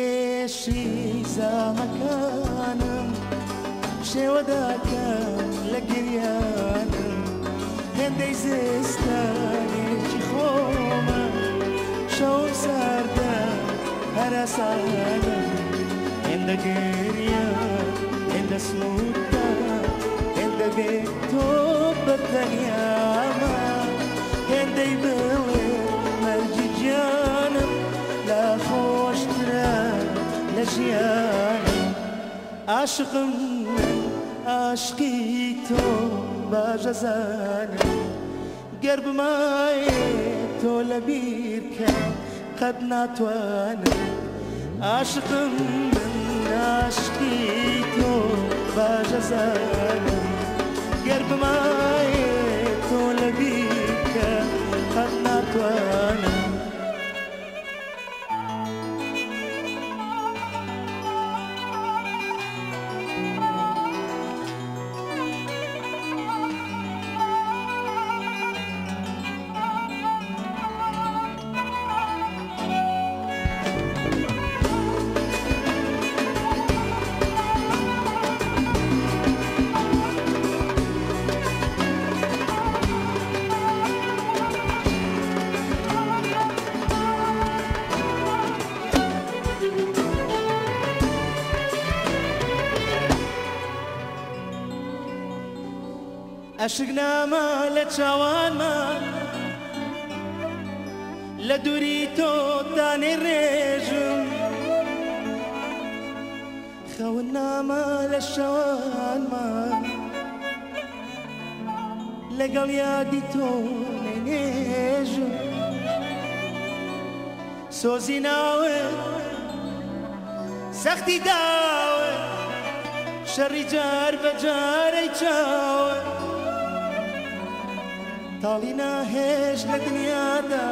ئێشی زامەکانم شێوە داکەم لە گریانم هێندەی زستانێکی خۆمە شەو ساردە هەراسانم هێندە گریا هێندە سووتە هێندە بێ تۆ بەتەنیامە هێندەی بڵێ مەرجی گیانم لا خۆشترە لە ژیانم عاشقم من عاشقی تۆ باژەزانم گەر بمایێ تۆ لەبیر کە قەت ناتوانم عاشقم من عاشقی تۆ باژەزانم گەر بمایێ تۆ لەبیر کە قەت ناتوانم. ئەشک نامە لە چاوانما لە دووری تۆ دانەی ڕێژم خەون نامە لە شەوانما لەگەڵ یادی تۆ نەینێژم سۆزی ناوت سەختی داوت شەڕی جار بە جارەی چاوت تاڵی ناهێش لە دنیادا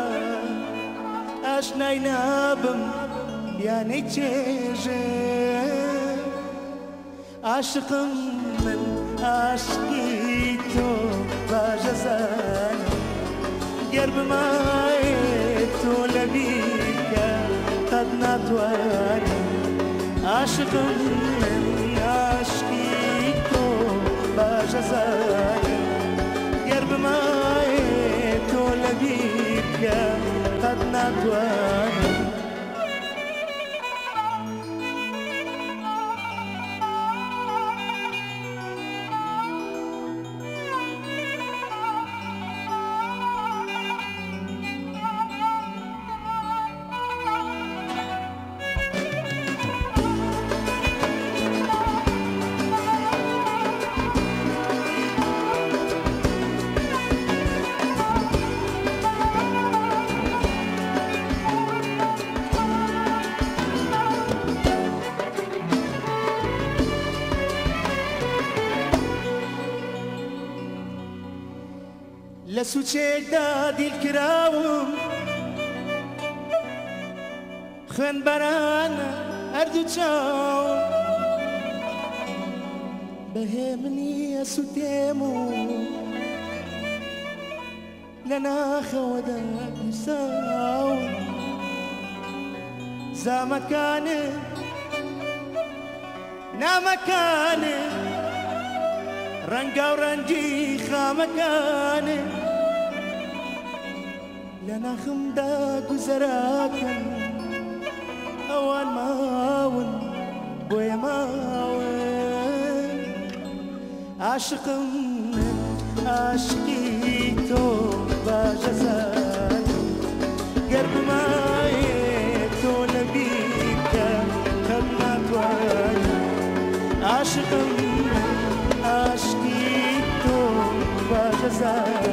ئاشنای نابم یانەی چێژێ عاشقم من عاشقی تۆ باژەزانم گەر بمایێ تۆ لەبیر کە قەت ناتوانم عاشقم من عاشقی تۆ باژەزانم گەر بمایێ تۆ لەبیر کە قەت ناتوانم. لە سوچێکدا دیلکراوم خوێنبەرانە هەردوو چاوم بەهێمنی ئەسووتێم و لە ناخەوەدا گیرساوم زامەکانێ نامەکانێ ڕەنگا و ڕەنگی خامەکانێ لە ناخمدا گوزەراکەن ئەوان ماون بۆیە ماون عاشقم من عاشقی تۆ باژەزانم گەر بمایێ تۆ لەبیر کە قەت ناتوانم عاشقم من عاشقی تۆ باژەزانم.